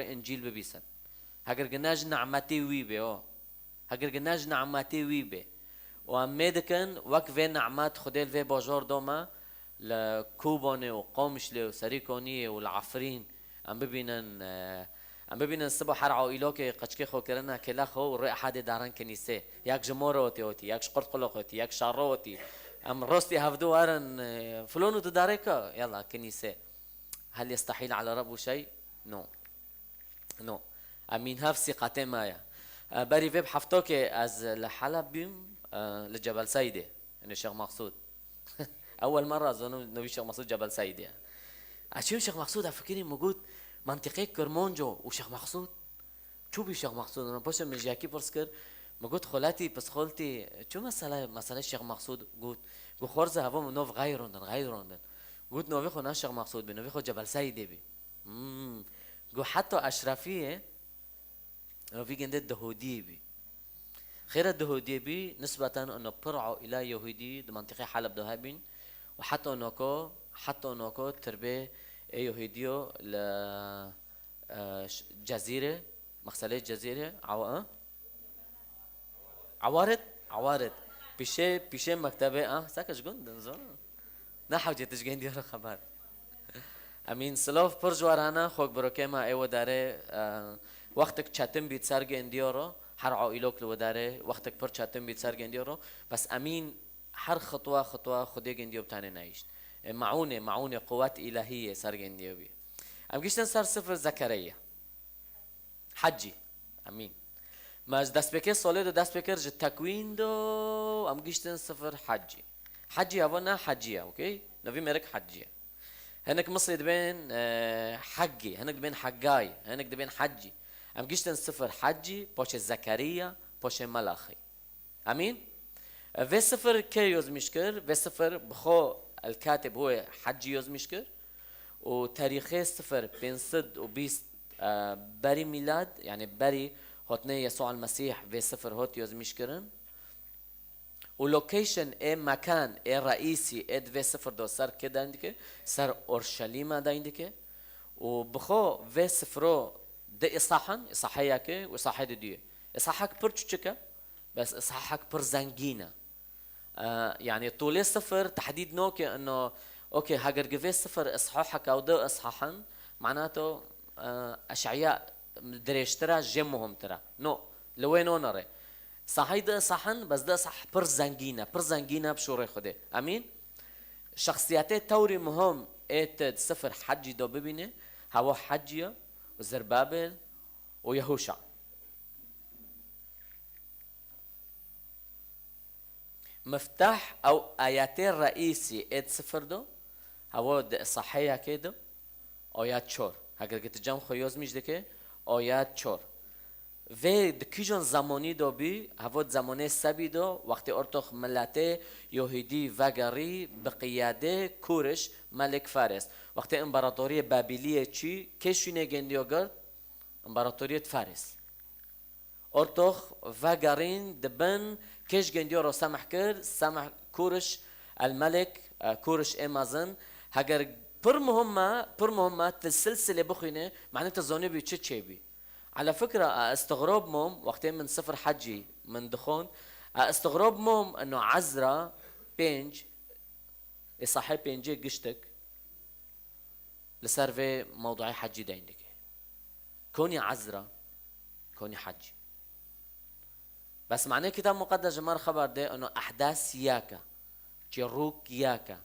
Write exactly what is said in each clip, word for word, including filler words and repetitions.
Încîl bibîsin. Heger gine ji nimetê wî bê, o. Heger gine ji nimetê wî bê. Û em mê dikin, wek vê nimet Xwedê li vê bajor dome, li Kobanê û Qamişlê û Serîkoniyê û li Efrîn, em bibînin, e, em bibînin siba her aîlokê qeçkê xwe kirine kêle xwe û rê Ehedê darin kinîsê. Yek ji Moro tê otî, yek ji Qurtqulok otî, yek Şaro otî. Em rostî hevdu werin, e, filon û tu darê ka, yalla, kinîsê. Hel yestehîl ala Rebbû şey? No. No. Emîn hev sîqetê me ye. E, berî vê bi heftokê ez li Heleb bîm, e, li Cebel Seydê. Yanî Şêx Mexsûd. Ewel merra zonim navî Şêx Mexsûd Cebel Seydê ye. Ez çûm Şêx Mexsûd, ez fikirîm, min got, mentiqê Kirmanco û Şêx Mexsûd. Çû bî Şêx Mexsûd? Min paşê min ji yekî pirs kir. Min got, xwelatî, psixoltî, çû mesele, mesele Şêx Mexsûd? Got, got, xorze, heva min nov xeyrondin, xeyrondin. Got, novê xwe ne Şêx Mexsûd bî, novê xwe Cebel Seydê bî. Hmm. Got, heta Eşrefiyê, û vî gundê Dihûdiyê bî. Xêra Dihûdiyê bî, nisbeten ino pir aîla Yehûdî di mentiqê Heleb de hebîn û heta noko, heta noko tirbê ê Yehûdiyo li, e, ş-, Cezîrê, mexselê Cezîrê, Awa-, e? Awarit, Awarit. Pîşê, pîşê mektebê, ah, seke ji gund in, zor. Ne hewcê tu ji gêndî re xeber. Emîn, silav pir ji we re hene, xwek birokê me ê we derê, e, wextek çetin bît ser gêndiyo ro, her aîlok li we derê, wextek pir çetin bît ser gêndiyo ro, bes Emîn her xitwa xitwa Xwedê gêndiyo bi tenê nehişt. E, meûnê, meûnê, quwet îlahî yê ser gêndiyo bî. Em giştin ser sifir Zekeriya. Hecî. Emîn. Me ji destpêkê solê de dest pê kir ji Tekwîn de, em giştin sifir Hecî. Hecî heva ne Hecî ye, okey? Novî mêrik Hecî ye. Hinek Misrî dibên, e, Heggî, hinek dibên Heggay, hinek dibên Hecî. Em giştin sifir Hecî, paşê Zekeriya, paşê Melaxî. Emîn? Vê sifir kê yozmîş kir? Vê sifir bi xwe el-Katib huwê Hecî yozmîş kir. Û tarîxê sifir pênc sed û bîst, e, berî mîlad, yanî berî hotnê Yesû el-Mesîh vê sifir hot yozmîş kirin. Û location ê mekan ê reîsî ê di vê sifir do ser kê dayn dike? Ser Orşelîma dayn dike. Û bi xwe vê sifro di îsahan, îsaheyeke û îsahê di duyê. Îsahek pir çuçik e. Bes îsahek pir zengîn e. E, yanî tûlê sifir tehdîd noke ino, okey, heger gi vê sifir îsahek ew di îsahan, manato, e, eşeya dirêjtir e, jê muhimtir e. No, li wê nonere. Sahey di îsahan, bes di îsah pir zengîn e, pir zengîn e bi şûrê Xwedê. Emîn? Şexsiyetê tewrî muhim ê tu di sifir Hecî de bibîne, hewa Hecî ye, û Zerbabel û Yehûşa. Miftah ew ayetê reîsî ê di sifir do, hewo di îsaheyekê de, ayet çor. Heger ki tu cem xwe yozmîş dike, ayet çor. Vê di kîjan zemanî de bî, hevo di zemanê Sebî de, wextê ortox miletê Yahûdî vegerî bi qiyadê Kûriş, Melik Faris. Wextê împaratoriyê Babîliyê çî, kê şûnê gendiyo gird? Împaratoriyê Faris. Ortox vegerîn di bin kê ji gendiyo re semeh kir, semeh Kûriş el Melik, e, Kûriş ê mezin. Heger pir muhim me, pir muhim me, tu silsilê bixwîne, mane tu zonê bî çi çêbî. Ala fikra, e, istigrob mom, wextê min sifir Hecî min dixwend, e, istigrob mom, ino Ezra pênc, ê sahê pêncê giştik, li ser vê mewduê Hecî deyn dike. Konî Ezra, konî Hecî. Bes manê Kitab Muqeddes ji me re xeber de, ino ehdas yek e, çîrok yek e.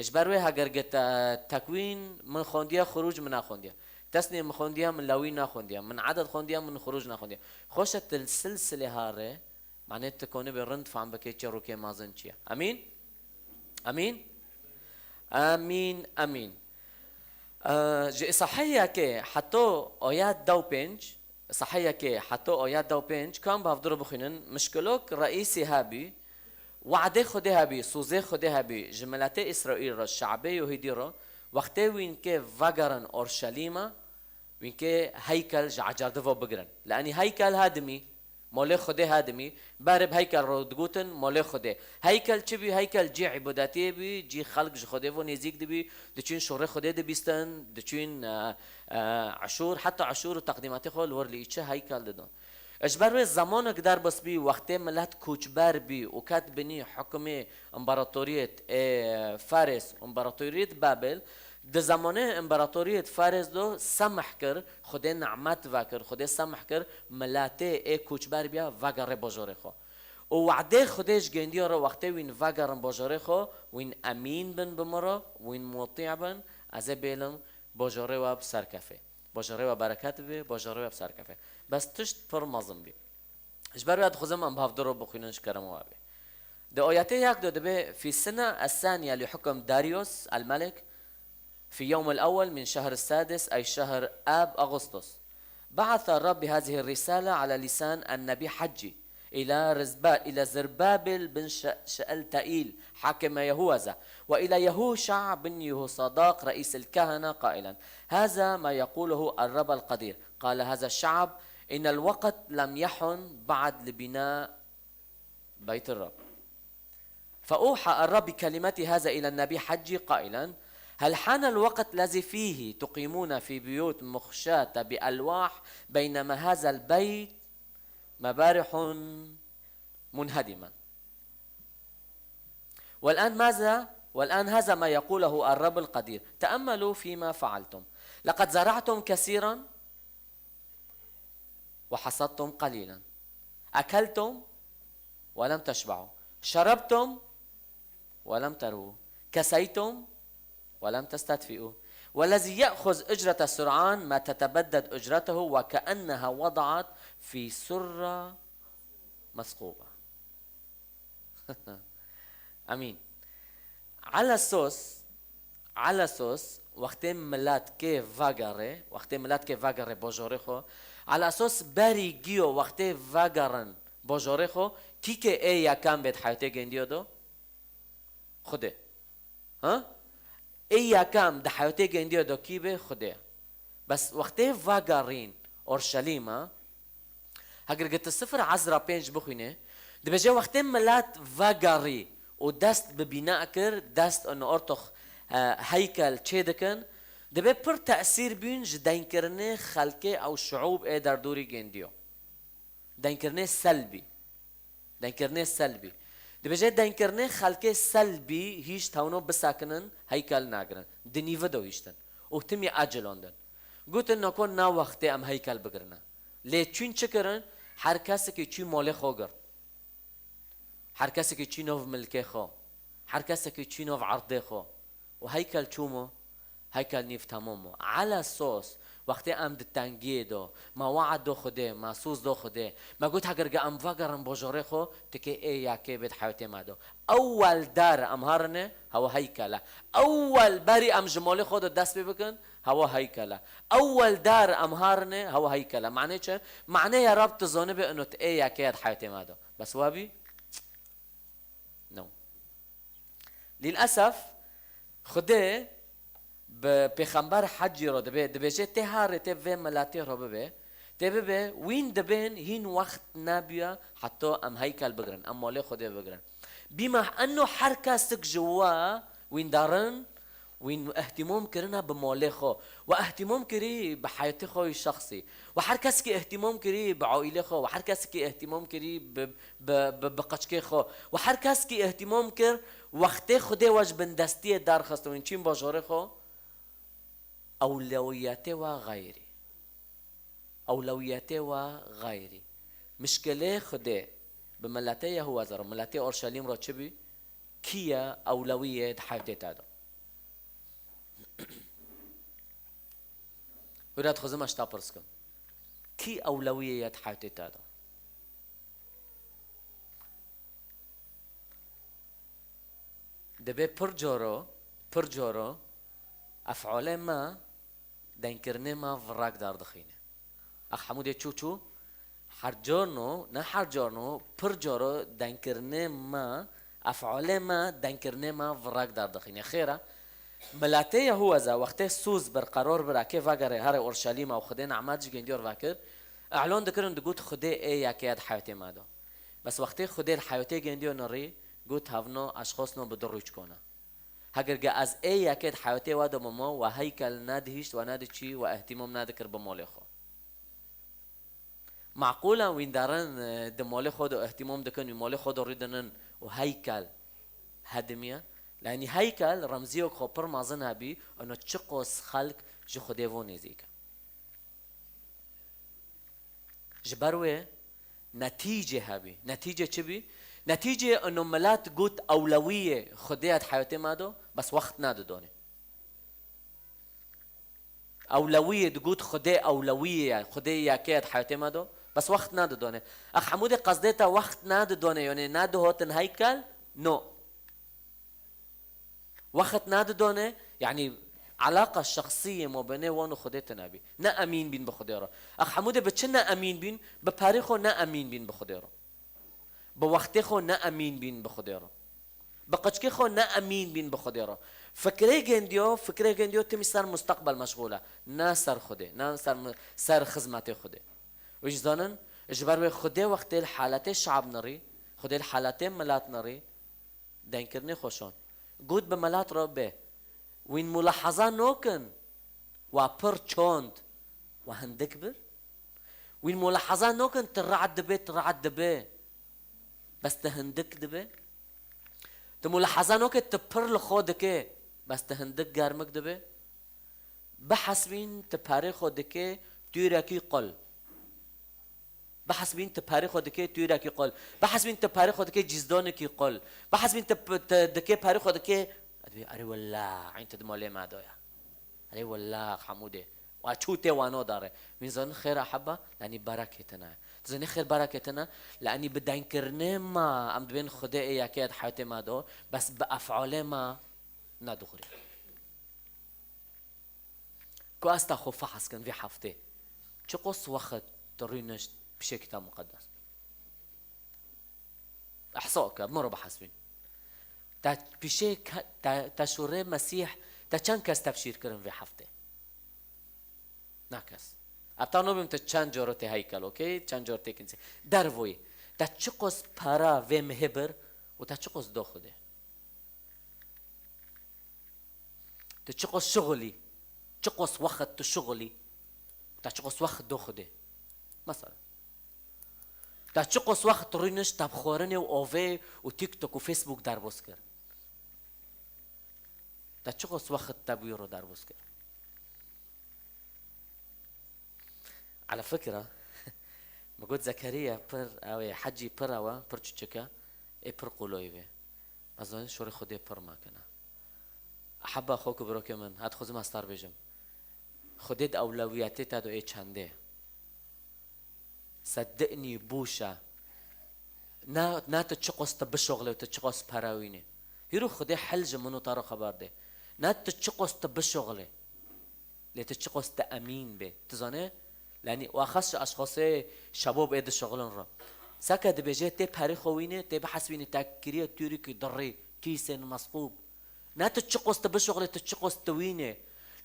Ji ber wê heger gi te-, Tekwîn min xwendiye, Xurûc min naxwendiye. Tesnî min xwendiye, min Lewî naxwendiye. Min Eded xwendiye, min Xurûc naxwendiye. Xweş e tu li silsilê hare, manê tu konî bê rind fam bikê çîrokê mezin çi ye. Emîn? Emîn? Emîn, emîn. Ee, ji Îsaheyekê heto ayet dew pênc, Îsaheyekê heto ayet dew pênc, kam bi hevdû re bixwînin, mişkilok reîsî hebî, we'dê Xwedê hebî, sozê Xwedê hebî, ji miletê Îsraîl re, şe'bê Yahûdî re, wextê wînkê vegerin Orşelîma, wînkê heykel ji ecerdivo bigirin. Li enî heykel hedimî, Molê Xwedê hedimî, berê bi heykel re digotin molê Xwedê. Heykel çi bî? Heykel cî îbadetiyê bî, cî xelk ji Xwedê vo nêzîk dibî, diçûn şûrê Xwedê dibîstin, diçûn, e, e, eşûr, heta eşûr û teqdîmatê xwe li wir li îçe heykel didin. Ji ber wê zemanek derbas bî, wextê milet koçber bî û ket binî hukmê împaratoriyêt ê Faris, împaratoriyêt Babil, di zemanê împaratoriyêt Faris de semh kir, Xwedê nimet vekir, Xwedê semh kir, miletê ê koçber biya vegerê bajarê xwe. Û we'dê Xwedê ji gendiya re wextê wîn vegerin bajarê xwe, wîn emîn bin bi min re, wîn mutî bin, ez ê bêlim bajarê we bi ser kefê. Bajarê we bereket bibe, bajarê we bi ser kefê. Bes tişt pir mezin bî. Ji ber wê dixwazim em bi hevdu re bixwînin ji kerema we bê. Di ayetê yek de dibê, في السنة الثانية لحكم داريوس الملك، في يوم الأول من شهر السادس، أي شهر آب أغسطس، بعث الرب بهذه الرسالة على لسان النبي حجي إلى رزبا-، إلى زربابل بن ش-، شألتائيل حاكم يهوذا، وإلى يهوشع بن يهوصداق رئيس الكهنة قائلا: هذا ما يقوله الرب القدير، قال هذا الشعب: إن الوقت لم يحن بعد لبناء بيت الرب. فأوحى الرب بكلمة هذا إلى النبي حجي قائلا: هل حان الوقت الذي فيه تقيمون في بيوت مخشاة بألواح، بينما هذا البيت مبارح منهدما؟ والآن ماذا؟ والآن هذا ما يقوله الرب القدير: تأملوا فيما فعلتم، لقد زرعتم كثيرا وحصدتم قليلا، أكلتم ولم تشبعوا، شربتم ولم ترووا، كسيتم ولم تستدفئوا، والذي يأخذ أجرة السرعان ما تتبدد أجرته وكأنها وضعت في سرة مثقوبة. Amîn. Ala sos, ala sos, wextê milet kê vegerê, wextê milet kê vegerê bojorê xwe, ala sos berî giyo wextê vegerin bojorê xwe, kî kê ê yekem bê di heyatê gendiyo do? Xwedê. Ha? Ê yekem di heyatê gendiyo do kî bê? Xwedê. Bes wextê vegerîn Orşelîma, heger giti sifir Ezra pênc bixwîne, dibêje wextê milet vegerî û dest bi bîna kir, dest in ortox, e, heykel çê dikin, dibê pir tesîr bîn ji deynkirinê xelkê ew şiûb ê derdorî gendiyo. Deynkirinê selbî. Deynkirinê selbî. Dibêje deynkirinê xelkê selbî hîşt hewno bisekinin, heykel nagirin. Di nîvi de hîştin. Û timî ecilon din. Gotin, nako na wextê em heykel bigirine. Lê çûn çi kirin? Her kesekî çû molê xwe girt. Her kesekî çû nov milkê xwe. Her kesekî çû nov erdê xwe. Û heykel çûmo, heykel nîv temamo. Ala sos, wextê em di tengiyê do, ma we'd do Xwedê, ma soz do Xwedê, ma got, heger ge em vegerin bojorê xwe, tikê ê yekê bê di heyatê me do. Ewel dar em herine, hewa heykel e. Ewel berî em ji molê xwe de dest pê bikin, hewa heykel e. Ewel dar em herine, hewa heykel e. Mane çi? Mane ya Rab tu zanibe ino tu ê yekê ye di heyatê me do. Bes wa bî? No. Lîlesef, Xwedê bi pêxember Hecî re dibê, dibêje, tê harê tê vê miletê re bibe, tê bibe, wîn dibên hîn wext nebiya heta em heykel bigirin, em molê Xwedê bigirin. Bîmah eno her kesik ji we wîn darin, wîn îhtîmam kirine bi molê xwe, we îhtîmam kirî bi heyatê xwe yî şexsî, we her kesekî îhtîmam kirî bi aîlê xwe, we her kesekî îhtîmam kirî bi, bi, bi, bi qeçkê xwe, we her kesekî îhtîmam kir, wextê Xwedê we ji bindestiyê derxist û wîn çîn bajarê xwe, ewlewiyetê we xeyrî. Ewlewiyetê we xeyrî. Mişkilê Xwedê bi miletê Yehuweza re, miletê Orşelîm re çi bî? Kî ye ewlewiyê di heyatê te de? Hûra dixwazim ez te pirs kim. Kî ewlewiyê ye di heyatê te de? Dibê pir caro, pir caro ef'alê me, deynkirinê me virek derdixîne. Ex hemû dê çû çû, her carno, ne her carno, pir caro deynkirinê me, ef'alê me, deynkirinê me virek derdixîne. Xêr e, miletê Yehuweza wextê soz bir, qerar bir, eke vegerê herê Orşelîma û Xwedê nimet ji gendiyor vekir, îlan dikirin, digot, Xwedê ê yekê ye di heyatê me de. Bes wextê Xwedê li heyatê gendiyo nirî, got, hevno eşxosno bi du rûçkona. Heger ge ez ê yekê di heyatê we de bima, we heykel nedihişt, we nediçî, we îhtîmam nedikir bi malê xwe. Meqûlen wîn derin, e, di malê xwe de îhtîmam dikin, wî malê xwe de rûdinin û heykel hedimiye. Yanî heykel remziyek xwe pir mezin hebî, û çiqos xelk ji Xwedê vo nêzîk e. Ji ber wê netîce hebî. Netîce çi bî? Netîce ino milet got ewlewiyê Xwedê ya di heyatê me do, bes wext nedidonê. Ewlewiyê digot Xwedê ewlewiyê ye, Xwedê yekê ye di heyatê me do, bes wext nedidonê. Ex hemû dê qezdê te wext nedidonê, yanî nedihotin heykel, no. Wext nadidone, yanî elaqa şexsî yê mabênê wan û Xwedê tune bî. Ne emîn bîn bi Xwedê re. Ex hemû dê bi çi ne emîn bîn? Bi perê xwe ne emîn bîn bi Xwedê re. Bi wextê xwe ne emîn bîn bi Xwedê re. Bi qiçkê xwe ne emîn bîn bi Xwedê re. Fikrê gendiyo, fikrê gendiyo timî ser musteqbel meşxûl e. Ne ser Xwedê, ne ser mi-, ser xizmetê Xwedê. Wî jî zanin, ji ber wê Xwedê wextê li haletê şab nirî, Xwedê li haletê milet nirî, Dengkirinê xweşan. Got bi milet re bê. Wîn mulaheza nokin, wa pir çond, wa hindik bir. Wîn mulaheza nokin, tu rad dibê, tu rad dibê. Bes tu hindik dibê. Tu mulaheza noke, tu pir li xwe dike, bes tu hindik germik dibê. Bihesbîn tu perê xwe dike tûrekî qul. Bihesbîn tu perê xwe dike tûrekî qul. Bihesbîn tu perê xwe dike cîzdanekî qul. Bihesbîn tu p-, tu dike perê xwe dike, dibê, erê wela, eyn tu di malê me de ya. Erê wela, Hemûdê. Wa çû tê wano dare. Wîn zanin xêra heba, lenî berekê tine. Tu zanî xêr berekê tine, lenî bi dengkirinê me, em dibên Xwedê ê yekê di heyatê me de, bes bi efalê me nedixurî. Ku ez te xwe fehes kin vê heftê. Çiqos wext tu rûnişt pişê Kitab Muqeddes? Ehsa ke, min re bihesbîn. Te pişê ke-, te, te şûrê Mesîh, te çend kes tebşîr kirin vê heftê? Na kes. Heta nobim te çend cor tê heykel, okey? Çend cor tê kinsê. Dervoyî. Te çiqos para vê mihê bir û te çiqos do Xwedê? Tu çiqos şixulî, çiqos wext tu şixulî, te çiqos wext do Xwedê. Mesela, te çiqos wext rûnişt te bi xwarinê û ovê û TikTok û Facebook derbas kir? Te çiqos wext te bi wî re derbas kir? Ala fikra, min got Zekeriya pir, ew ê Hecî pir ew e, pir çiçik e, ê pir qoloyî vê. Ez zanî şorê Xwedê pir makine. Heba xwe ku birokê min, ez dixwazim ez te re bêjim. Xwedê di ewlewiyetê te de ê çendê. Seddiqnî bûş e. Ne, ne tu çiqos tu bişoxlê û tu çiqos pere wînê. Hîro Xwedê hel ji min û te re xeber dê. Ne tu çiqos tu bişoxlê. Lê tu çiqos tu emîn bê. Tu zanê? Lenî, wa xas ji eşxasê şebab ê dişixulin re. Seke dibêje tê perê xwe wînê, tê bihesibînî te kiriye tûrikî dirî, kîsên mesqûb. Ne tu çiqos tu bişixulê, tu çiqos tu wînê.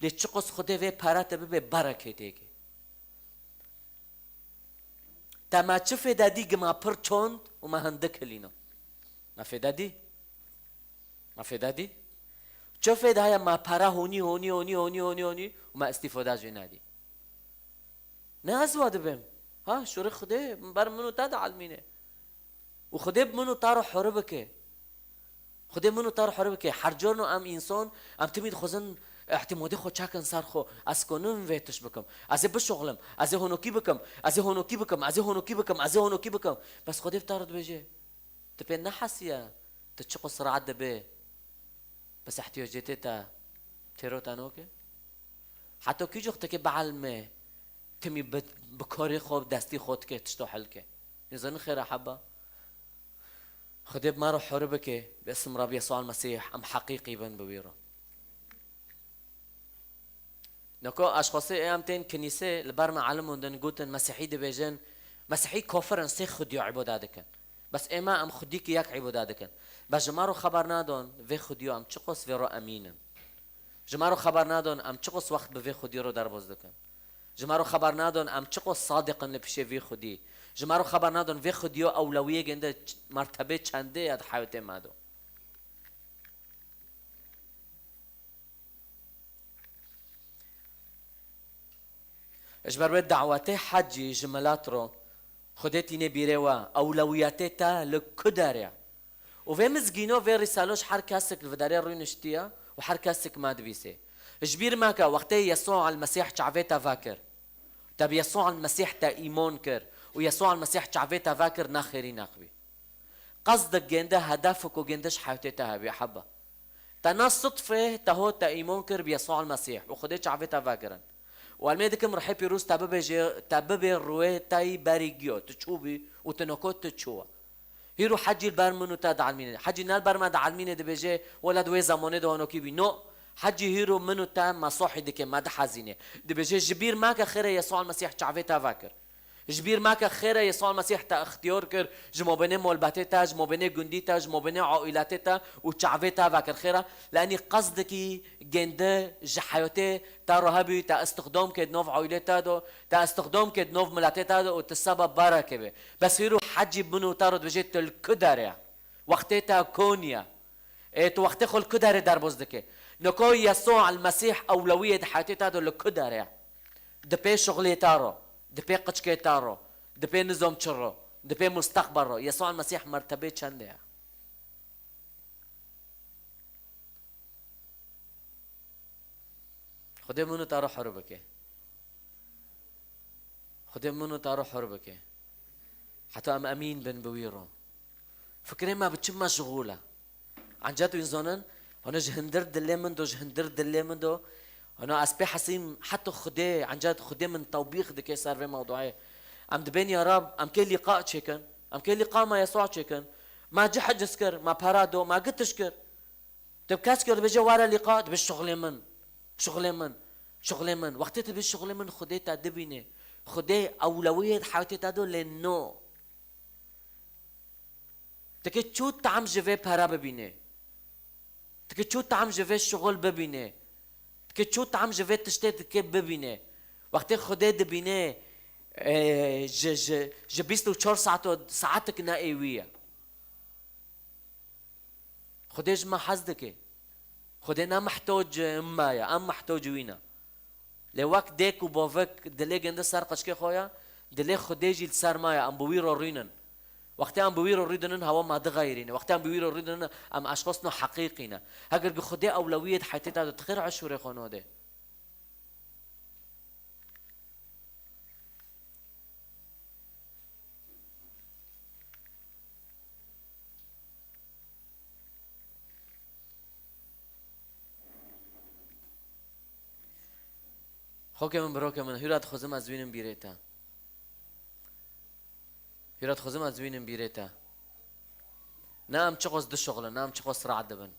Lê çiqos Xwedê vê pere te bibe bereketêkê. Te me çi fêde dî gi me pir çond û me hindik hilîna? Me fêde dî? Me fêde dî? Çi fêde heye me pere honî, honî, honî, honî, honî, honî û me îstîfade jê nedî? Ne ez wa dibêm. Ha, şûrê Xwedê ber min û te dielmîne. Û Xwedê bi min û te re hore bike. Xwedê min û te re hore bike. Her carno em însan, em timî dixwazin îtîmadê xwe çekin ser xwe. Ez konim vê tişt bikim. Ez ê bişoxlim. Ez ê honokî bikim. Ez ê honokî bikim. Ez ê honokî bikim. Ez ê honokî bikim. Bes Xwedê bi te re dibêje. Tu pê nehesiye. Tu çiqos rahat dibê. Bes ihtiyacê tê te têro te noke. Heta kî cox teke bielmê, timî bi, bi karê xwe, bi destî xwe dike, tişto hel ke. Nizanin xêra heba. Xwedê bi me re hore bike, bi isim Rabî Yesûa Mesîh, em heqîqî bin bi wî re. Nako eşxasê ê em tên kinîsê, li ber me elim hûn din gotin, Mesîhî dibêjin, Mesîhî kafir in, sê xwedî îbade dikin. Bes ê me em xwedîkî yek îbade dikin. Bes ji me re xeber nadon, vê xwedîyo em çiqos vê re emîn in. Ji me re xeber nadon, em çiqos wext bi vê xwedî re derbas dikin. Ji me re xeber nadon, em çiqos sadiq in li pişê vê xwedî. Ji me re xeber nadon, vê xwedîyo ewlewiyê gênde ç-, mertebê çendê ye di heyatê me de. Ji ber wê dawetê hecî ji milat re, Xwedê tîne bîrê we, ewlewiyetê te li ku derê ye? Û vê mizgîno, vê rîsalo ji her kesek li vê derê rûniştiye û her kesek me divîsê. Ji bîr meke, wextê Yesû el-Mesîh çavê te vekir, te bi Yesû el-Mesîh te îmon kir û Yesû el-Mesîh çavê te vekir, ne xêrî nexwî. Qesdik gênde, hedefik û gênde ji heyatê te hebî, heba. Te ne sitfê te hot te îmon kir bi Yesû el-Mesîh û Xwedê çavê te vekirin. Û elmê dikim Rihê Pîroz te bibêje, te bibê rûyê te yî berî giyo, tu çûbî û tu noko tu çû we. Hîro hecî li ber min û te dielmîne. Hecî ne li ber me dielmîne, dibêje, wela di wê zemanê de honokî bî. No, hecî hîro min û te me sohî dike, me dihezîne. Dibêje, ji bîr meke xêre Yesû el-Mesîh çavê te vekir. Ji bîr meke xêre Yesû el-Mesîh te ixtiyar kir, ji mabênê malbatê te, ji mabênê gundî te, ji mabênê aîletê te û çavê te vekir xêre. Lenî qesdikî gênde ji heyatê te re hebî, te istixdam kê di nav aîlê te de, te istixdam kê di nav miletê te de û tu sebeb berekê bê. Bes hîro hecî min û te re dibêje tu li ku derê ye? Wextê te koniye. Ê, tu wextê xwe li ku derê derbas dike? Noko Yesû el-Mesîh ewlewiyê di heyatê te de li ku derê ye? Di pê şixulê te re, di pê qiçkê te re, di pê nizam çi re, di pê musteqbel re, Yesû el-Mesîh mertebê çendê ye? Xwedê min û te re hur bike. Xwedê min û te re hur bike. Heta em emîn bin bi wî re. Fikrê me bi çi meşxûl e? Encet wî zanin, hona ji hindir dilê min do, ji hindir dilê min do. Hona ez pê hesîm, heta Xwedê, encet Xwedê min tewbîx dike ser vê mewduayê. Em dibên ya Rab, em kê lîqa çêkin, em kê lîqa me Yesûa çêkin. Me cih ciz kir, me pera do, me gitiş kir. Tu bi kes kir, dibêje, were lîqa, dibê şixulê min, şixulê min, şixulê min. Wextê tu dibê şixulê min, Xwedê te dibîne. Xwedê ewlewiyê di heyatê te do, lê no. Tu kê çû tam ji vê pere bibîne. Tu kê çû tam ji vê şixul bibîne. Tu kê çû tam ji vê tiştê dike bibîne. Wextê Xwedê dibîne, e, ji, ji, ji bîst û çar saet û saetik ne ê wî ye. Xwedê ji me hez dike. Xwedê ne mihtoc me ye, em mihtoc wî ne. Lê wek dêk û bavek dilê gênde ser qiçkê xwe ye, dilê Xwedê jî li ser me ye, em bi wî re rûnin. Wextê em bi wî re rûdinin, hewa me dixeyrîne. Wextê em bi wî re rûdinin, em eşxas ne heqîqî ne. Heger ku Xwedê ewlewiyê di heyatê te de, tu xêr eşûrê xwe nodê. Xokê min, birokê min, hîra dixwazim ez wînim bîrê te. Hîra dixwazim ez wînim bîrê te. Ne em çiqas dişuxulin, ne em çiqas rad dibin.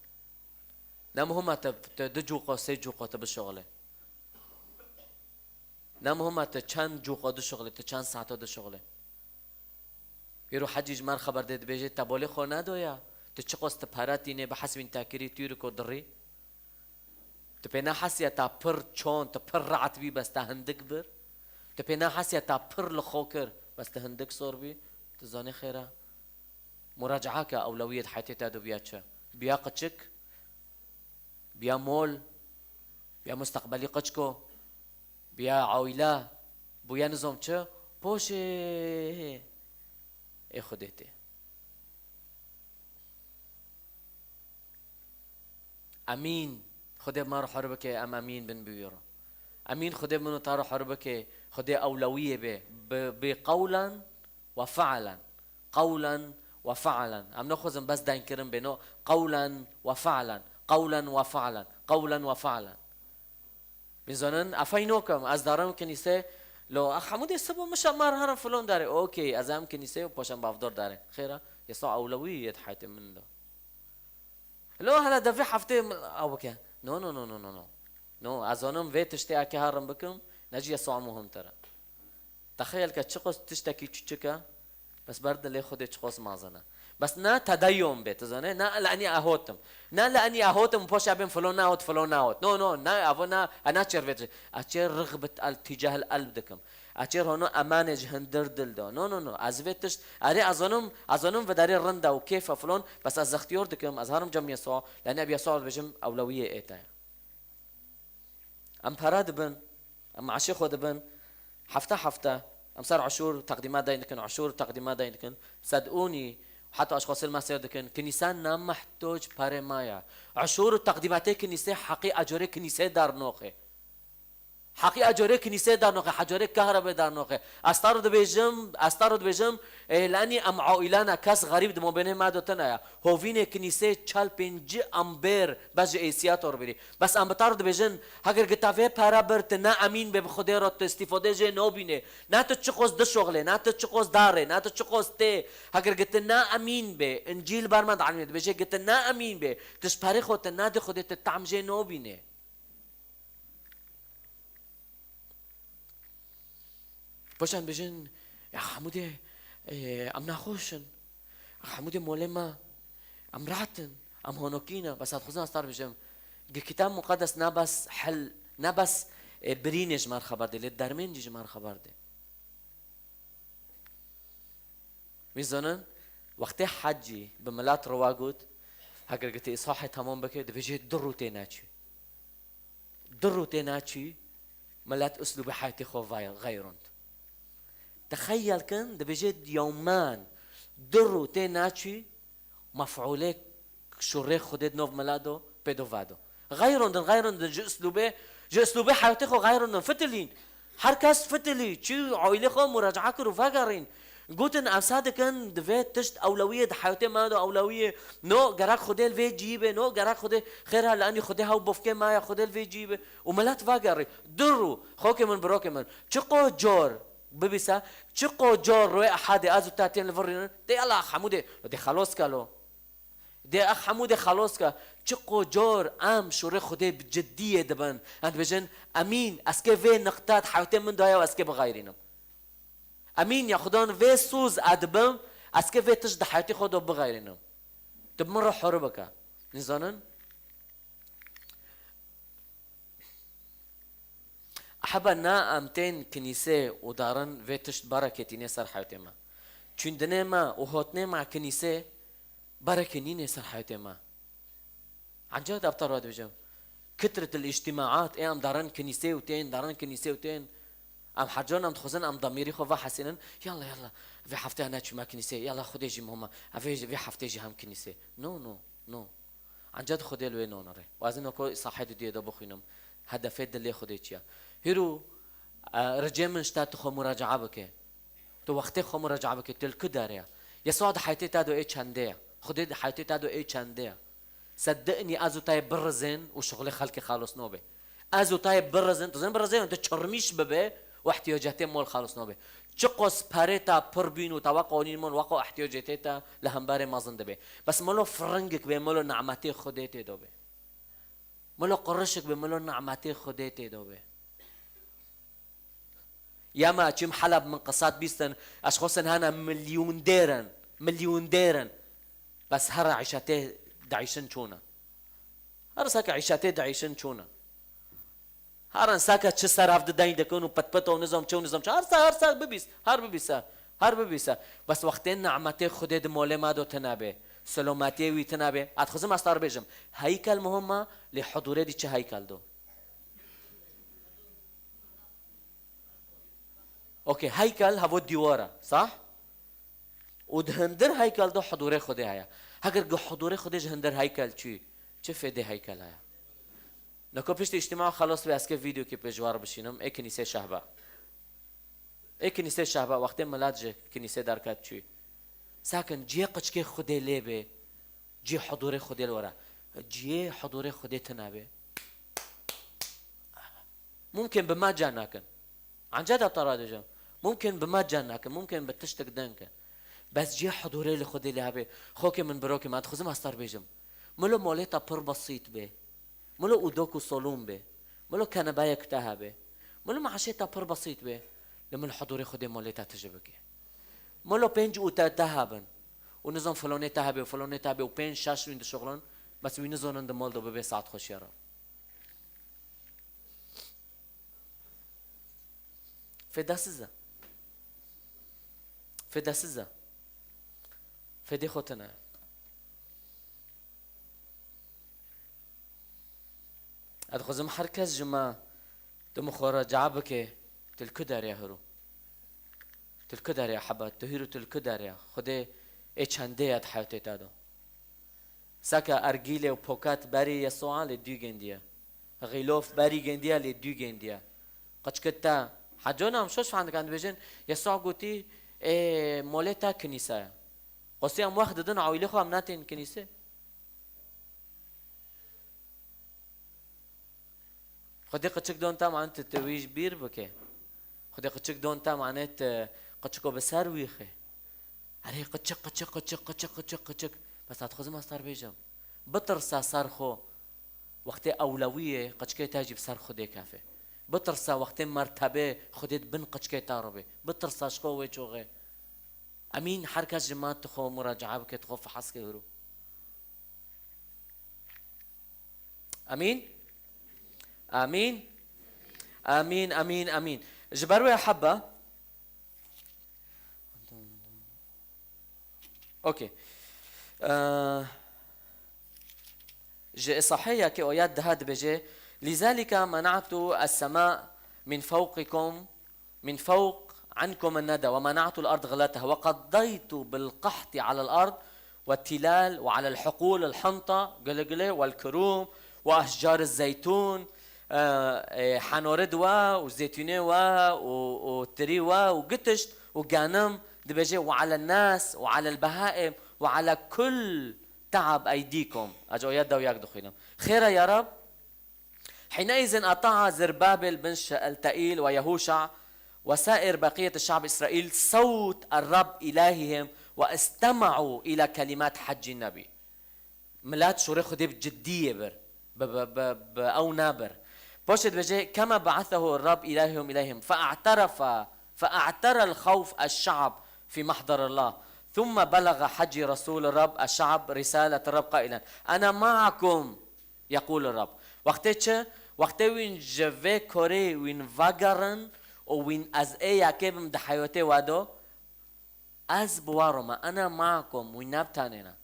Ne muhim e te, te du cûqa, sê cûqa te bişuxulê. Ne muhim e te çend cûqa dişuxulê, te çend saeta dişuxulê. Îro hecî ji me re xeber dê, dibêje, te bolê xwe nedoya, tu çiqas tu pere tînê, bi hesbîn te kirî tûrik û dirî. Tu pê nehesiya te pir çond, tu pir rehet bî, bes te hindik bir. Tu pê nehesiya te pir li xwe kir, bes tu hindik sor bî. Tu zanî xêr e. Muracaeke ewlewiyê di heyatê te de biya çi? Biya qiçik? Biya mol? Biya musteqbelî qiçko? Biya aîle? Biya nizam çi? Poşê ê Xwedê tê. Emîn. Xwedê me re hur bike, em emîn bin bi wî re. Emîn, Xwedê min û te re hur bike, Xwedê ewlewiyê bê, bi, bi qewlen we fe'len. Qewlen we fe'len. Em nexwazin bes dengkirin bê, no, qewlen we fe'len. Qewlen we fe'len. Qewlen we fe'len. Bîn zanin, efey nokim, ez darim kinîsê, lo, ex hemû dê sibo mişa mar herin filon darê. Okey, ez em kinîsê û paşan bavdor darê. Xêra, Yesa ewlewî yê di heyatê min de. Lo, hele devê heftê min, ew bike. No, no, no, no, no, no. No, ez zanim vê tiştê eke herin bikim, ne jî Yesa muhimtir e. Texeyel ke çiqas tiştekî çûçik e, bes ber dilê Xwedê çiqas mezin e. Bes ne tedeyon bê, tu zanê, ne li enî ehotim. Ne li enî ehotim û paşa bên filo nehot, filo nehot. No, no, ne, evo ne, e ne çêr vê tişt. E çêr rixbet el tîcahil elb dikim. E çêr hono emanê ji hindir dil de. No, no, no, ez vê tişt, erê ez onim, ez onim vedarê rind e û kêf e filon, bes ez zextiyor dikim, ez herim cem Yesa, li enî ev Yesa dibêjim, ewlewiyê ê te ye. Em pere dibin, em meşê xwe dibin, Hefte hefte em ser eşûr teqdîmat dayîn dikin, eşûr teqdîmat dayîn dikin. Sedûnî heta eşxasê me sêr dikin. Kinîse ne mehtoc perê me ye. Eşûr û teqdîmatê kinîsê heqî ecorê kinîsê dernoxê. Heqî ecorê kinîsê dernoxê, hecorê kahrebê dernoxê. Ez ta ro dibêjim, ez ta ro dibêjim, ê, lenî em aîlana kes xerîb di mabênê me de tune ye. Hovînê kinîsê çel pêncî ambêr bes ji êsiya torbirî. Bes em bi te re dibêjin, heger gita vê pere bir, tu ne emîn bê bi Xwedê re, tu îstîfade jê nobînê. Ne tu çiqos dişoxlê, ne tu çiqos darê, ne tu çiqos tê. Heger giti ne emîn bê, Încîl ber me dielmê dibêje, giti ne emîn bê, tu ji perê xwe tu nedî Xwedê, tu tehm jê nobînê. Paşan dibêjin, ya Hemûdê, e, em naxweş in. Hemûdê molê me, em rahat in, em honokî ne. Bes ez dixwazim ez te re bêjim, gi Kitab Muqedes ne bes hel, ne bes, e, birînê ji me re xeber dê, lê dermên jî ji me re xeber dê. Wî zanin, wextê hecî bi milet riwa got, heger gotê îsahê temam bike, dibêjê du rû tê neçû. Du rû tê neçû, milet uslûbê heyatê xwe vay-, xeyrand. Texeyel kin, dibêje yewmen du rû tê neçû, mef'ûlê şûrê Xwedê di nov milet do, pê do vedo. Xeyrandin, xeyrandin ji uslûbê, ji uslûbê heyatê xwe xeyrandin, fitilîn. Her kes fitilî, çû aîlê xwe muracae kir û vegerîn. Gotin, em sa dikin, divê tişt ewlewiyê di heyatê me de ewlewiyê. No, gerek Xwedê li vê cihî be, no, gerek Xwedê xêr he, li enî Xwedê hew bofkê me ye, Xwedê li vê cihî be. Û milet vegerî. Du rû, xokê min, birokê min. Çiqo cor, bibîse, çiqo cor rûyê Ehadê ez û te tên li vir rînin, tê yala Hemûdê, dê xelos ke lo. Dê ex Hemûdê xelos ke. Çiqo cor em şûrê Xwedê bi ciddiyê dibin. Em dibêjin, emîn, ez kê vê niqte di heyatê min de ye û ez kê bixeyrînim. Emîn ya Xudan vê soz edibim, ez kê vê tişt di heyatê xwe de bixeyrînim. Tu bi min re hûr bike. Nizanin? Heba na em tên kinîsê û darin vê tişt bereketînê ser heyatê me. Çûndinê me û hotnê me kinîsê berekê nînê ser heyatê me. Ancak de bi te re dibêjim. Kitretil îctîmaat, ê em darin kinîsê û tên, darin kinîsê û tên. Em her can em dixwazin em demêrî xwe vehesînin. Yalla, yalla, vê hefteya neçûme kinîsê. Yalla Xwedê jî muhim e. Em vê, vê heftê jî hem kinîsê. No, no, no. Ancak Xwedê li wê nonere. Û ez ê noko sahê didiyê de bixwînim. Hedefê dilê Xwedê çi ye? Hîro, e, ricê min ji te tu xwe muracae bike. Tu wextê xwe muracae bike, tu li ku derê ye? Yesa di heyatê te de ê çendê ye? Xwedê di heyatê te de ê çendê ye? Seddiqnî ez û te yê birizên û şixulê xelkê xelos nobe. Ez û te yê birizin, tu zin birizin, tu çirmîş bibe û ihtiyacatê mol xelos nobe. Çiqos perê te pir bîn û te wek qanîn mon, wek ihtiyacatê te li hemberê mezin dibe. Bes molo firingik be, molo nimetê Xwedê tê do be. Molo qirişik be, molo nimetê Xwedê tê do be. Yema çim Heleb min qisat bîstin, ez xwestin hene milyondêr in, milyondêr in. Bes her îşetê diîşin çûne. Her seke îşetê diîşin çûne. Her seke çi ser ev dideyn dikin û pitpit û nizam çi û nizam çi. Her se, her se bibîs, her bibîse, her bibîse. Bes wextê nimetê Xwedê di molê me do tine bê, selametiyê wî tine bê. Ez dixwazim ez te re bêjim, heykel muhim e, lê hudûrê dî çi heykel do? Okey, heykel hevo dîwar e, sah? Û di hindir heykel de hudûrê Xwedê heye. Heger gi hudûrê Xwedê ji hindir heykel çû, çi fêdê heykel heye? Niko piştî îctîma xelas be, ez kê vîdeokê pê ji we re bişînim, ê kinîsê şehba. Ê kinîsê şehba, wextê milet ji kinîsê derket çû. Sakin, cihê qiçkê Xwedê lê bê, cihê hudûrê Xwedê li were. Cihê hudûrê Xwedê tune bê. Mumkin bi me cem nekin. Anca da te radibêjim. Mumkin bi me cem nekin. Mumkin bi tiştek din kin. Bes cihê hudûrê li Xwedê lê hebe. Xokê min, birokê min, ez dixwazim ez te re bêjim. Milo molê te pir besît be. Milo ûdok û solûn be. Milo kenebeyek te hebe. Milo meaşê te pir besît be. Lê milo hudûrê Xwedê molê te tije bike. Milo pênc û te, te hebin. Û nizam filonê te hebe û filonê te hebe û pênc şeş wîn dişuxulin. Bes wî nizonin di mol de bibê saet xweşiya re. Fêdesiz e. Fêdesiz e. Fêdê xwe tune. Ez dixwazim her kes ji me tu min xwe re cevab bike. Tu li ku derê ya hiro? Tu li ku derê ya heba? Tu hîro tu li ku derê ya? Xwedê ê çendê ya di heyatê te de? Seka ergîlê û poket berî Yesûa lê dû gendiye. Xîlof berî gendiye lê dû gendiye. Qiçkit te. Heco nam şoş fendikan dibêjin, Yesûa gotî, ê, molê te kinîse ye. Qosî em wext didin, awîlê xwe em natên kinîse. Xwedê qiçik don te, manet tu wî ji bîr bike. Xwedê qiçik don te, manet, e, qiçiko bi ser wî xe. Erê qiçik, qiçik, qiçik, qiçik, qiçik, qiçik. Bes ez dixwazim ez te re bêjim. Bitirse ser xwe. Wextê ewlewiyê qiçikê te jî bi ser Xwedê kefe. Bitirse wextê mertebê Xwedê di bin qiçikê te re bê. Bitirse ji xwe wê çoxê. Emîn, her kes ji me tu xwe muracae bike, tu xwe fehs ke hiro. Emîn? Emîn? Emîn, emîn, emîn. Ji ber wê hebe. Okey. Eh, ji Îsahê yekê oya deha dibêje, "لذلك منعت السماء من فوقكم من فوق عنكم الندى ومنعت الأرض غلتها وقضيت بالقحط على الأرض والتلال وعلى الحقول الحنطة" gule gule, "والكروم وأشجار الزيتون", e, e, henorid we û zeytûnê we û, û tirî we û gitişt û ganim, dibêje, "وعلى الناس وعلى البهائم وعلى كل تعب أيديكم". Ez oya dew yak dixwînim. Xêra ya Rab. حينئذ أطاع زربابل بن شألتئيل ويهوشع وسائر بقية الشعب إسرائيل صوت الرب إلههم واستمعوا إلى كلمات حجي النبي. Milet şûrê Xwedê bi ciddiyê bir, bi, bi, bi, bi ew nabir. Paşê dibêje, "كما بعثه الرب إلههم إليهم فاعترف، فاعترى الخوف الشعب في محضر الله. ثم بلغ حجي رسول الرب الشعب رسالة الرب قائلا: أنا معكم." Yeqûl Rab. Wextê çi? Wextê wîn ji vê korê wîn vegerin û wîn ez ê yekê bim di heyotê we do, ez bi we re me, ena maakum, wîn ne bi tenê ne.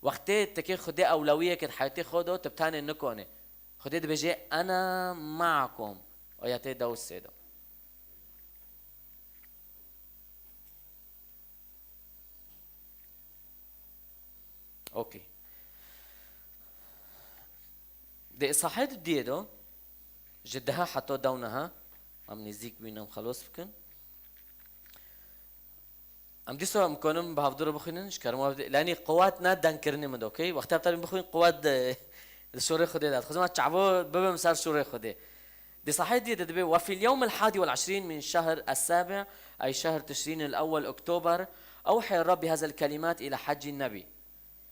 Wextê tekê Xwedê ewlewiyeke di heyotê xwe do, tu bi tenê nikonê. Xwedê dibêje, ena maakum. Ayetê dewsê do. Okey. Di Îsahê di diyê de, ji deha heta dewneha, em nêzîk bûn, em xelos bikin. Em dîsa em konin bi hevdû re bixwînin, ji kerem we bide. Lenî quwet ne dengkirinê min de, okey? Wexta em terin bixwîn, quwet di, di şûrê Xwedê de. Dixwazim ez çavo bibim ser şûrê Xwedê. Di Îsahê diyê de dibê, "وفي اليوم الحادي والعشرين من شهر السابع، أي شهر تشرين الأول، أكتوبر، أوحى الرب بهذا الكلمات إلى حجي النبي،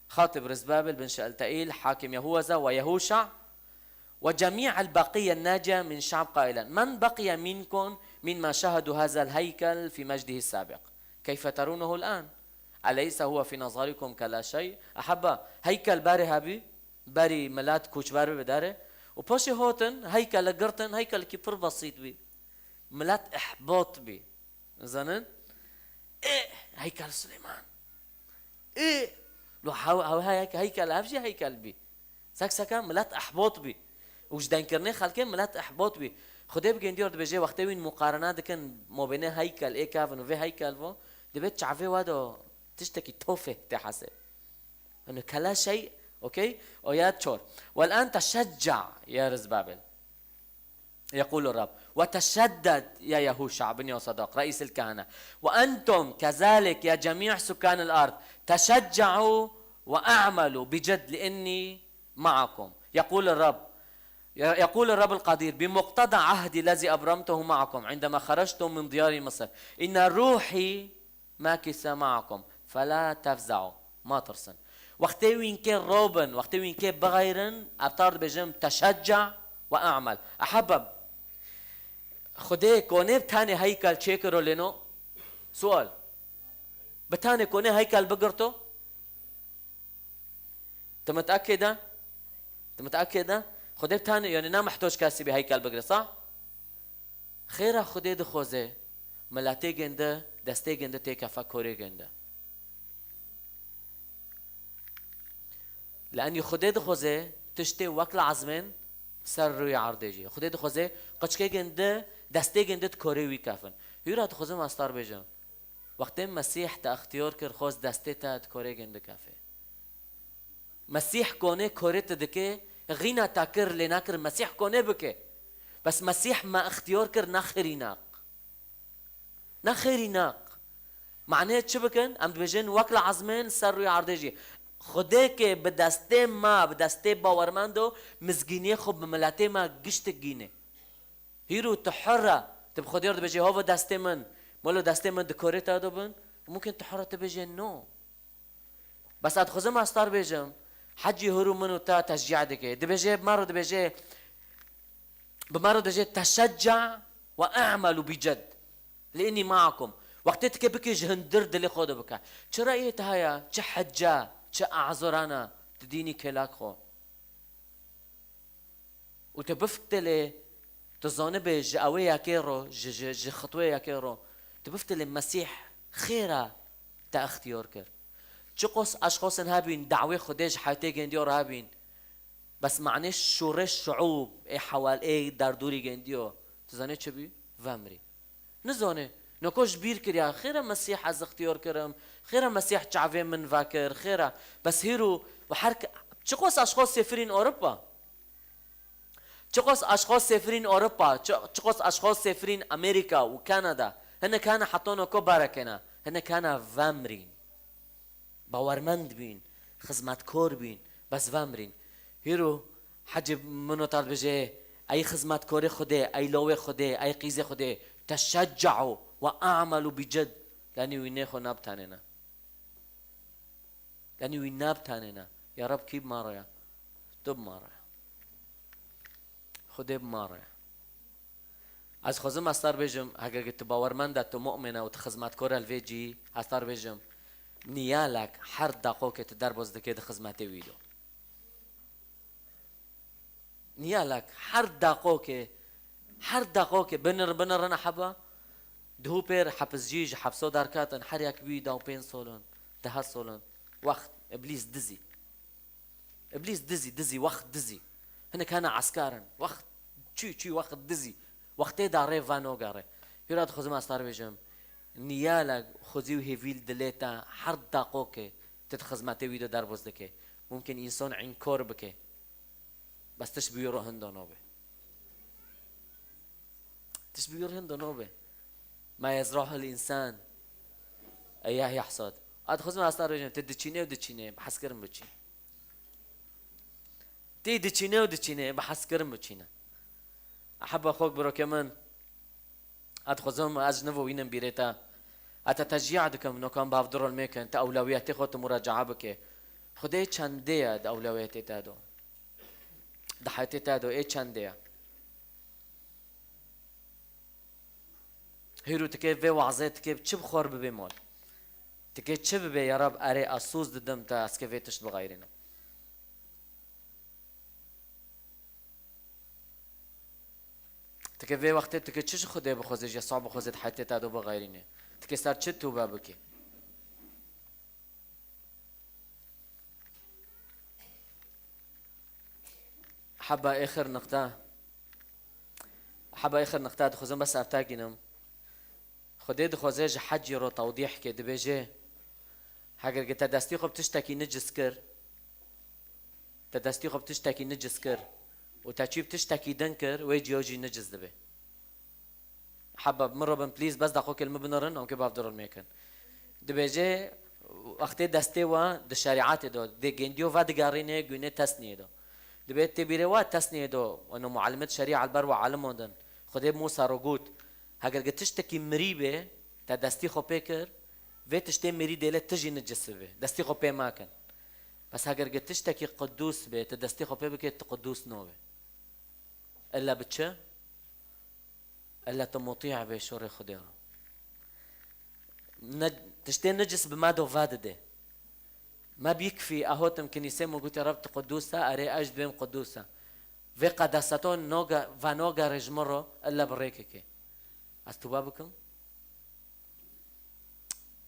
خاطب رزبابل بن شألتئيل حاكم يهوذا ويهوشع وجميع البقية الناجية من شعب قائلا: من بقي منكم مما شاهدوا هذا الهيكل في مجده السابق؟ كيف ترونه الآن؟ أليس هو في نظركم كلا شيء؟" Eheba, heykel berê hebî, berî milet koçber bibî derê. Û paşê hatin, heykele girtin, heykelekî pir besît bî. Milet ihbat bî. Zanin? Ê, heykel Silêman. Ê, lo hew, hew heykel, heykel, hev jî heykel bî. Sek seka milet ihbat bî. Û ji dengkirinê xelkê milet ihbat bî. Xwedê bi gendiyor dibêje, wextê wîn muqarene dikin mabênê heykel ê kevin û vê heykel vo, dibê çavê we de tiştekî tofê tê hesê. Hino kela şey, okey? Oya çor. والآن تشجع يا رزبابل، يقول الرب، وتشدد يا يهوشع بن يهوصداق رئيس الكهنة، وأنتم كذلك يا جميع سكان الأرض، تشجعوا وأعملوا بجد لأني معكم، يقول الرب، يقول الرب القدير، بمقتضى عهدي الذي أبرمته معكم عندما خرجتم من ديار مصر، إن روحي ماكثة معكم، فلا تفزعوا، ما ترسن. Wextê wîn kê robin, wextê wîn kê bixeyrin, ev tar dibêjim, teşecca ve a'mel. Ehebem, Xwedê konê bi tenê heykel çêkiro lêno? Sual. Bi tenê konê heykel bigirto? Tu mitekid e? Tu mitekid e? Xwedê bi tenê, yani ne mehtoc kesî bî heykel bigire, sah? Xêra Xwedê dixwaze, miletê gênde, destê gênde têkefe korê gênde. Le'enî Xwedê dixwaze tiştê wek lazimên ser rûyê erdê jî. Xwedê dixwaze qiçkê gênde Destê gindi di korê wî kefin. Hûra dixwazim astar bêjim. Wextê Mesîh te extiyar kir, xwest destê te di korê gindi kefê. Mesîh konê korê te dike, xîna te kir, lê nakir Mesîh konê bike. Bes Mesîh me extiyar kir, ne xêrînaq. Ne xêrînaq. Manê çi bikin? Em dibêjin wek li ezmên ser rûyê erdê jî. Xwedê ke bi destê me, bi destê bawermendo mizgîniyê xwe bi miletê me giştik gîne. Hîro tu hur e. Tu bi Xwedê re dibêjê, "Hova destê min." Molo destê min di korê te de bin. Mumkin tu hur e tu bêjê, "No." Bes ez dixwazim astar bêjim. Hecî hûr û min û te teşcî dike. Dibêje, bi me re dibêje, bi me re dibêje, "Teşecca ve a'melu bi ced. Li inni ma'akum." Wextê dike bike ji hundir dilê xwe de bike. Çi reyê te heye, çi hecce, çi azorana, tu dînî kêlak xwe. Û tu bifikte lê, tu zanibê ji ewê yekê ro, ji, ji, ji xitwê yekê ro, tu bifikte lê Mesîh xêra te extiyar kir. Çiqos eşxosên hebîn, dawê Xwedê ji heytê gendiyo re hebîn. Bes manê şûrê şuûb, ê hewal, ê derdûrî gendiyo. Tu zanê çi bî? Vemirî. Nizane. Noko ji bîr kiriya. Xêre Mesîh ez ixtiyar kirim. Xêre Mesîh çavê min vekir. Xêre. Bes hîro û her ke-, çiqos aşxo sêfirîn Ewropa. Çiqos aşxo sêfirîn Ewropa. Çi-, çiqos aşxo sêfirîn Amerîka û Kanada. Hinek hene heta noko berekene. Hinek hene vemirîn. Bawermend bîn, xizmetkor bîn, bes vemirîn. Hîro hecî min û te dibêje, ey xizmetkorê Xwedê, ey lawê Xwedê, ey qîzê Xwedê, teşecca'u ve a'melu bi cid. Yanî wî nêxwe nabtanêne. Yanî wî nabtanêne. Ya Reb kî bi me re ye? Tu bi me re ye. Xwedê bi me re ye. Ez xwezim hestar bêjim, heger tu bawermend e, tu mu'min e û tu xizmetkor e li vê cî, hestar bêjim, niyalek her daqokê tu derbas dikê di xizmetê wî de. Niyalek her daqokê, her daqokê binir, binirine heba, duhû pêr hepizcî ji hepso derketin, her yek wî da û pênc solin, dehe solin. Wext, iblîs dizî. Îblîs dizî, dizî, wext dizî. Hinek hene eskar in. Wext çû, çû, wext dizî. Wextê da rê venogere. Hîra dixwazim ez te re bêjim. Niyala xwezî û hêvî li dilê te her daqokê tu di xizmetê wî de derbas dike. Mumkin însan înkor bike. Bes tişt bi wî re hinda nabe. Tişt bi wî re hinda nabe. Ma yezra'ul însan. Eyyah yahsad. Ez dixwazim ez te re bêjim, tu diçînê û diçînê, bi hezkirin biçîn. Tê diçîne û diçîne, bi hezkirin biçîne. Eheba xwe birokê min, ez dixwazim ez ji nû wînim bîrê te. Ez te teşcî dikim, nokan bi hevdu rol mêkin, te ewlawiyetê xwe tu muracae bike. Xwedê çendê ye di ewlawiyetê te do? Di heyatê te do, ê çendê ye? Hîro tikê vê wazê tikê çi bi xwe re bibê mal? Tikê çi bibê ya Rab, erê ez soz didim te, ez ke vê tişt bixeyrînim. Tikê vê wextê tikê çi ji Xwedê bixwazê, ji Yesûa bixwazê di heyatê te do bixeyrînê? Tikê ser çi tûbe bikê? Heba êxir niqta. Heba êxir niqta dixwazim bes ev te gînim. Xwedê dixwaze ji hecî ro tewdîh ke, dibêje, heger ke te destî xwe bi tiştekî nicis kir, te destî xwe bi tiştekî nicis kir û te çî bi tiştekî din kir, wê cîya jî nicis dibe. Heba, min re bin, please, bes daxokê li min binirin, em kê bavdirin mêkin. Dibêje, wextê destê we di şerîetê de, dê gendiyo vedigerîne, gûne tesniyê de. Dibê tê bîrê we tesniyê de, eno muallimet şerîa li ber we alim din. Xwedê Musa re got, heger ke tiştekî mirî be, te destî xwe pê kir, vê tiştê mirî dêle tu jî nicis be. Destî xwe pê mekin. Bes heger ke tiştekî qudûs be, tu destî xwe pê bike, tu qudûs nobe. Ella bi çi? Ella tu mutî be şorê Xwedê re. Ne, tiştê nicis bi me do vedide. Me bîkfî, e hotim kinîsê, min gotî, Reb tu qudûs e, erê ez jî dibêm qudûs e. Vê qedeseto noge-, venogere ji min re, ella bi rêkekê. Ez tûbe bikim?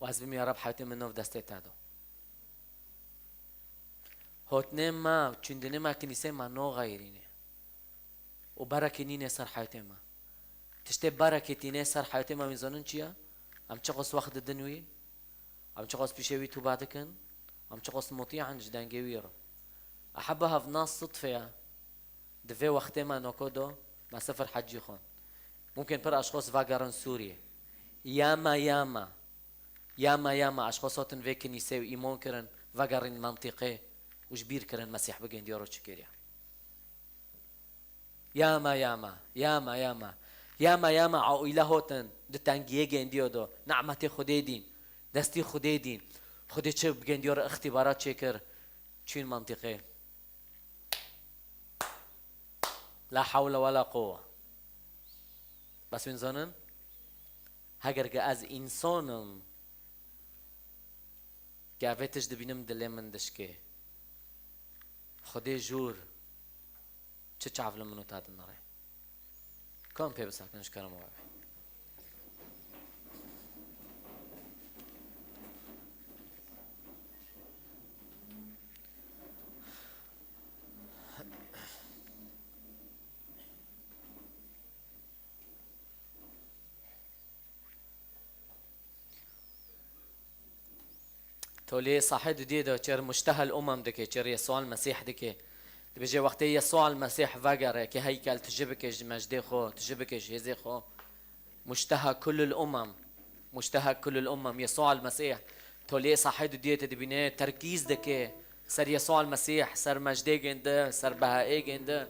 Û ez bimî, ya Reb heyatê min nov destê te do. Hotnê me, çûndinê me, kinîsê me noxeyrîne. Û berekî nîne ser heyatê me. Tiştê berekê tîne ser heyatê me, wî zanin çi ye? Em çiqas wext didin wî? Em çiqas pîşê wî tûba dikin? Em çiqas mutî in ji dengê wî re? Eheba hev na sidfe ye. Di vê wextê me noko do, me sifir hecî xwend. Mumkin pir eşxos vegerin Sûriyê. Ya me, ya me. Ya me, ya me, eşxos hatin vê kinîsê û îman kirin, vegerîn mentîqê û ji bîr kirin Mesîh bi gendiya re çi kiriye. Ya me, ya me, ya me, ya me. Ya me, ya me, aîle hatin di tengiyê gendiya de. Nehmetê Xwedê dîn. Destî Xwedê dîn. Xwedê çi bi gendiya re îxtîbarat çêkir. Çûn mentîqê. La hewle wela quwwe. Bes wîn zanin? Heger ke ez însan im, ke evê tişt dibînim dilê min dişkê. Xwedê jûr çi çav li min û te dinere. Kan pê bisekin ji kerem we. Tolê sahê dudiyê de çer muştehel umem dike, çer Yesûa Mesîh dike. Dibêje wextê Yesûa Mesîh vegere, ke heykel tije bike ji mejdê xwe, tije bike ji hêzê xwe. Muşteha kulul umem. Muşteha kulul umem. Yesûa Mesîh. Tolê sahê dudiyê te dibîne, terkîz dike. Ser Yesûa Mesîh, ser mejdê gêndi, ser behayê gêndi.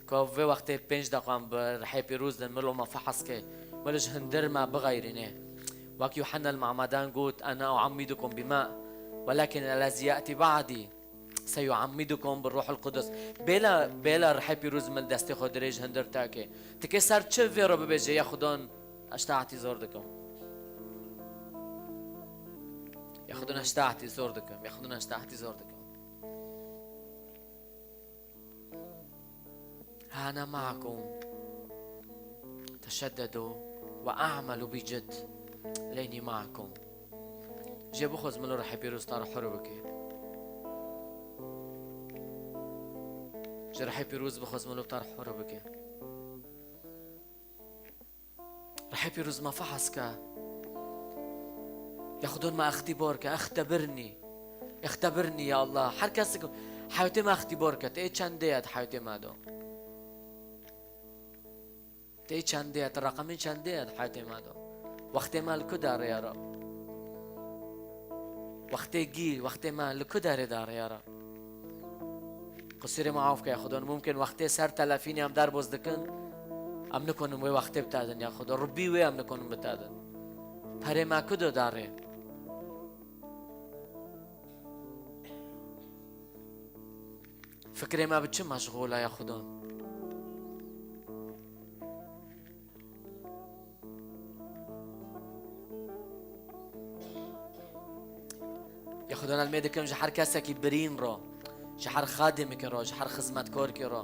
Ku vê wextê pênc deqan bi rihê pîroz din, milo me fehs ke, milo ji hindir me bixeyrîne. Wek Yuhanna el Mu'emmedan got, "Ena u'emmidukum bima, welakin ellezî ye'tî ba'dî, seyu'emmidukum bir Ruhul Kudus." Bêla, bêla rihê pîroz min destê xwe dirêj hindir te ke. Ti ke ser çi vê re bibêje, ya Xudan, ez taetî zor dikim. Ya Xudan, ez taetî zor dikim. Ya Xudan, ez taetî zor dikim. ها أنا معكم. تشددوا وأعملوا بجد. لأني معكم. Jê bixwez milo rihê pîroz te re hur bike. Ji rihê pîroz bixwez milo te re hur bike. Rihê pîroz me fehs ke. Ya Xudan me îxtîbar ke, îxtebirnî. Îxtebirnî ya Allah. Her kesek heyatê me îxtîbar ke. Tê çendê ye di heyatê me de? Tê çendê ye? Ti reqemê çendê ye di heyatê me de? Wextê me li ku derê ye Rab? Wextê gî, wextê me li ku derê derê ye Rab? Qisûrê me af ke ya Xudan. Mumkin wextê ser telefînê em derbas dikin, em nikonin wê wextê bitedin ya Xudan. Ribî wê em nikonin bitedin. Perê me ku do derê? Fikrê me bi çi meşxûl e ya Xudan? Ya Xudan, ez lêmê dikim ji her kesekî birîn re, ji her xadimekî re, ji her xizmetkarkî re.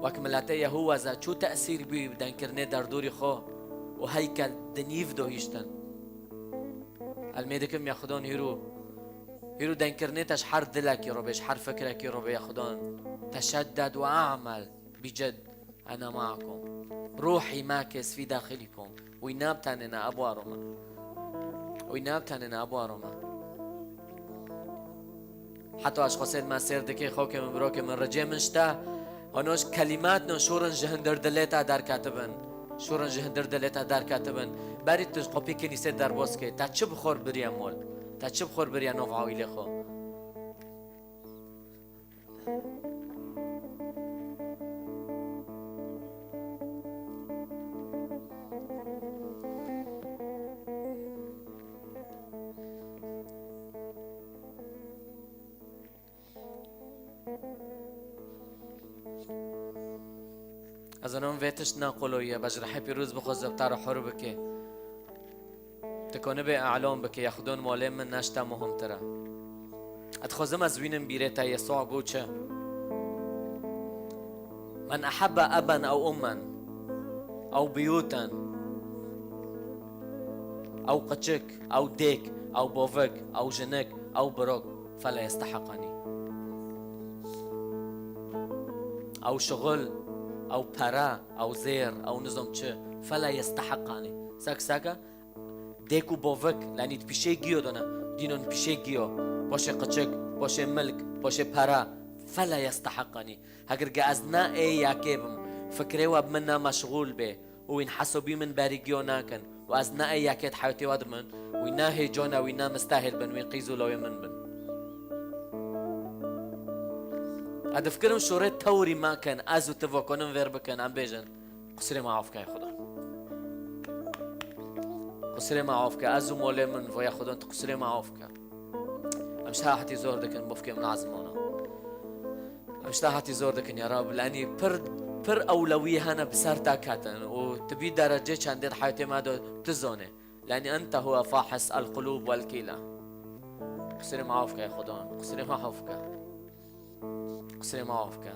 Wek miletê Yehowa ze çû tesîr bû bi dengkirinê derdorî xwe û heykel di nîv de hiştin. Ez lêmê dikim ya Xudan hîro, hîro dengkirinê te ji her dilekî re be, ji her fikrekî re be ya Xudan. Teşedded ve a'mel bi cid. أنا معكم. روحي معكس في داخلكم. وينام تاننا أبو أروما. وينام تاننا أبو أروما. Heta eşxosên me sêr dike, xokê min, birokê min, ricê min ji te, hinoş kelîmat no şûrin ji hindir dilê te derketibin. Şûrin ji hindir dilê te derketibin. Berî tu ji qopî kinîsê derbas ke. Te çi bi xwe biriye mol? Te çi bi xwe biriye nov awîlê xwe? Ez zanim vê tişt ne qolo ye, bes ji rihê pîroz bixwaze bi te re hur bike. Tu konibê elon bike, ya Xwedon molê min ne ji te muhimtir e. Ez dixwazim ez wînim bîrê te, Yesûa got çi? من أحب أبا أو أما أو بيوتا أو qiçik, ew dêk, ew bovik, ew jinik, ew birok, فلا يستحقني. Ew şixul, ew pere, ew zêr, ew nizam çi, fela yesteheqani. Sek seke, dêk û bovik, lenî di pîşê giyo done, dînon pîşê giyo, poşê qiçik, poşê milk, poşê pere, fela yesteheqani. Heger ge ez ne ê yekê bim, fikrê we bi min ne meşxûl bê, û wîn hesabî min berî giyo nakin, û ez ne ê yekê di hewtê we dimin, wî ne hêcone, wî ne mistehêl bin, wî qîz û lawê min bin. Ez difikirim şûrê tewrî me kin, ez û tu vokonin vêr bikin, em bêjin, qusirê me af ke, Xudan. Qusirê me af ke, ez û molê min, voya Xudan, tu qusirê me af ke. Em ji te hetî zor dikin, bofkê min lazim ona. Em ji te hetî zor dikin, ya Rab. Lenî pir, pir ewlewî hene bi ser te ketin û tu bî derecê çendê di heyatê me de tu zonê. Lenî ente huwe fahis el qulub wel kîla. Qusirê me af ke, Xudan. Qusirê me af ke. Qusirê me af ke.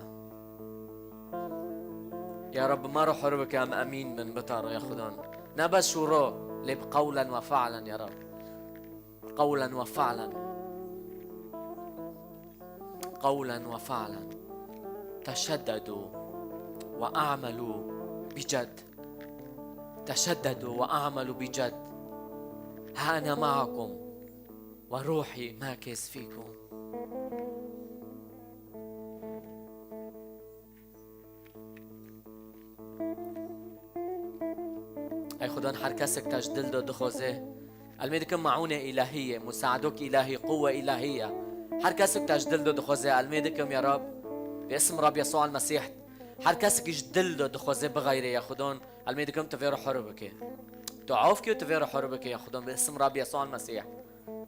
Ya Rab, bi me re hur bike, em emîn bin, bi te re, ya Xudan. Ne bes şûro, lê bi qewlen ve fe'len, ya Rab. قولا وفعلا، قولا وفعلا. تشددوا واعملوا بجد. تشددوا واعملوا بجد. ها أنا معكم وروحي ماكث فيكم. Ey Xudan, her kesek te ji dil de dixwaze, elmê dikim maûne îlahî ye, musaedok îlahî, quwe îlahî ye. Her kesek te ji dil de dixwaze, elmê dikim ya Rab, bi isim Rab Yesû el Mesîh, her kesekî ji dil de dixwaze bixeyre ya Xudan, elmê dikim tu vê re hur bike. Tu af ke, tu vê re hur bike ya Xudan, bi isim Rab Yesû el Mesîh.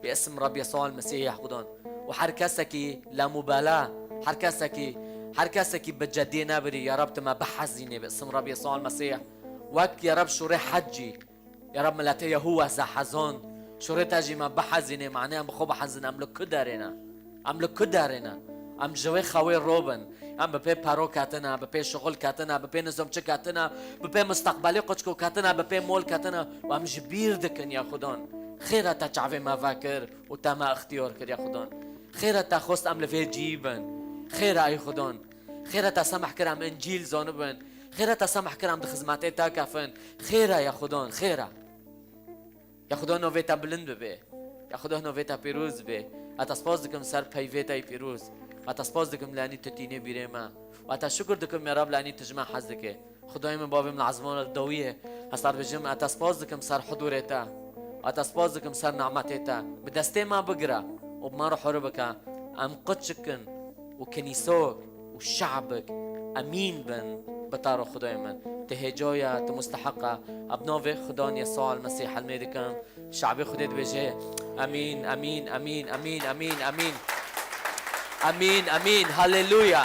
Bi isim Rab Yesû el Mesîh ya Xudan. Û her kesekî lamubala, her kesekî, her kesekî bi ceddiyê nebirî, ya Rab, tu me bihezînê bi isim Rab Yesû el Mesîh. Wek ya Rab şûrê hecî, ya Rab, miletê Yehûwa zehezand. Şûrê te jî me bihezînê, mane em bi xwe bihezin, em li ku derê ne? Em li ku derê ne? Em ji wê xewê robin. Em bi pê pero ketine, bi pê şixul ketine, bi pê nizam çi ketine, bi pê misteqbelê quçko ketine, bi pê mol ketine û em ji bîr dikin ya Xudan. Xêra te çavê me vekir û te me ixtiyar kir ya Xudan. Xêra te xwest em li vê cî bin. Xêra ey Xudan. Xêra te semeh kir em Încîl zanibin. Xêra te semeh kir em di xizmetê te kefin. Xêra ya Xudan, xêra. Ya Xuda navê te bilind bibe. Ya Xuda navê te pîroz be. Ez te spas dikim ser peyvê te yî pîroz. Ez te spas dikim lenî tu tînê bîrê me. Û ez te şukir dikim ya Rab lenî tu ji me hez dike. Xudayê min bavê min li ezmana li dawî ye. Ez te dibêjim ez te spas dikim ser hudûrê te. Ez te spas dikim ser nimetê te. Bi destê me bigire û bi me re hûr bike. Em quçik in û kenîsok û şe'bik emîn bin bi te re Xudayê min. Tu hêca ye, tu musteheq e. Ez bi navê Xudan Yesû el Mesîh helmê dikim. Şe'bê Xudê dibêje, Emîn, emîn, emîn, emîn, emîn, emîn. Emîn, emîn, haleluya.